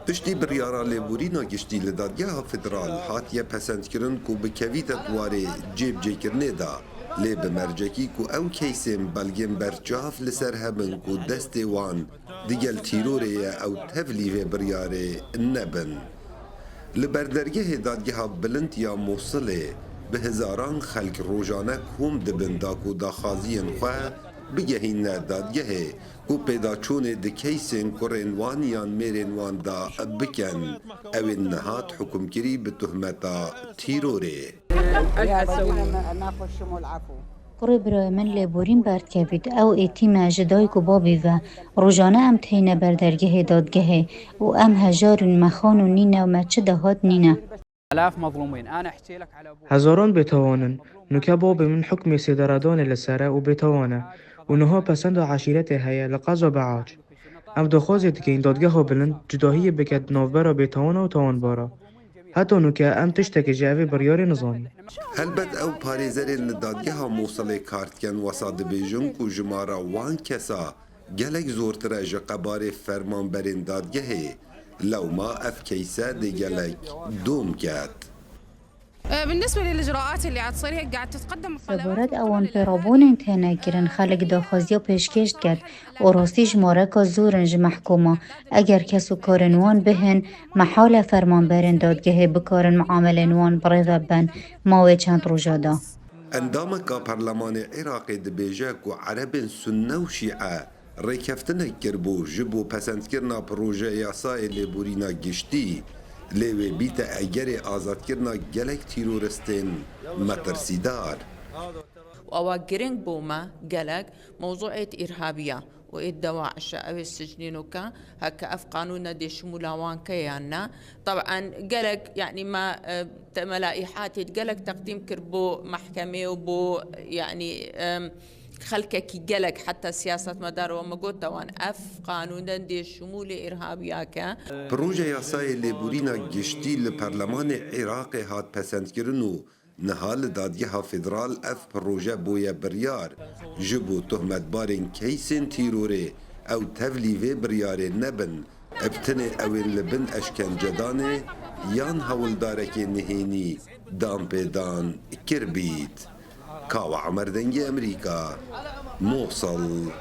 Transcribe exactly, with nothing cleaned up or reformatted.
Piştî biryara lêborîna giştî li Dadgeha Federal hatiye pesendkirin ku bikevîte di warê cêbicêkirinê de, lê bi mercekî ku ew keysên belgên berçav li ser hebin ku destê wan digel tîrorê ye, ew tevlî vê biryarê nebin. Li ber dergehê Dadgeha Bilind ya Mûsilê bi hezaran xelk rojane kom dibin da ku daxwaziyên xwe bigehîne dadgehê ku pêdaçûnê di keysên kurên wan yan mêrên wan de bikin. Ew ên niha hikûmkirî bi tuhmeta tîrorê. Kurê birayê min lêborîn berdikevît, ew êtîm e ji dayik û babî ve. Rojane em têne ber dergehê dadgehê û em hejar in, me xanû nîne û me çi dahat nîne. Hezaran bêtawan in. Nuke babê min hukmê sêderedanê li ser e û bêtawan e û niha pesenda eşîretê heye li qeza Beaç. Em daxwazê dikeyin dadgeha bilind cudahiyê bike di navbera bêtawana û tawanbara. Heta nuke em tiştekê ji evê biryarê nizanîn. Helbet ew parêzerên li dadgeha Mûsilê kar dikin wesa dibêjin ku jimara wan kesa gelek zortir e ji qebarê fermanberên dadgehê. Lewma ev keyse dê gelek dom ket. بالنسبة للإجراءات اللي عاد تصير هيك قاعد تتقدم الخدمات. Sebaret ewan pêrabûnên têne kirin, xelk daxwaziya pêşkêş diket û rastî jimareka zor in ji mehkûma. Eger kes û karên wan bihên, mehal e fermanberên dadgehê bikarin muamelên wan birêve bin mawê çend roja de. Endameka Perlemanê Iraqê dibêje ku Erebên Sunne û Şîe rêkeftinek kiribû ji bo pesendkirina proje yasayê lêborîna giştî, lê wê bîte egerê azadkirina gelek tîroristên metirsîdar. û ewa giring bo me gelek mewzûê îrhabiya û ê DAIŞ e, ew ê sicnîn û ke heke ev qanûn ne dê şimûla wan ke yan ne. Teb'en gelek, yanî me, e, te-, melaihatê gelek teqdîm kir bo mehkemê û bo, yanî, em, xelkekî gelek heta siyasetmedar we me got wan ev qanûn ne dê şimûlê îrhabiya ke. Proje yasayê lêborîna giştî li Perlemanê Iraqê hat pesendkirin û niha li Dadgeha Federal ev proje bûye biryar. Ji bo tohmetbarên keysên tîrorê ew tevlî vê biryarê nebin, bi tenê ew ên li bin eşkencedanê yan hewldarekê nihênî danpêdan kiribît. Kawa Emer, Dengê Emerîka, Mûsil.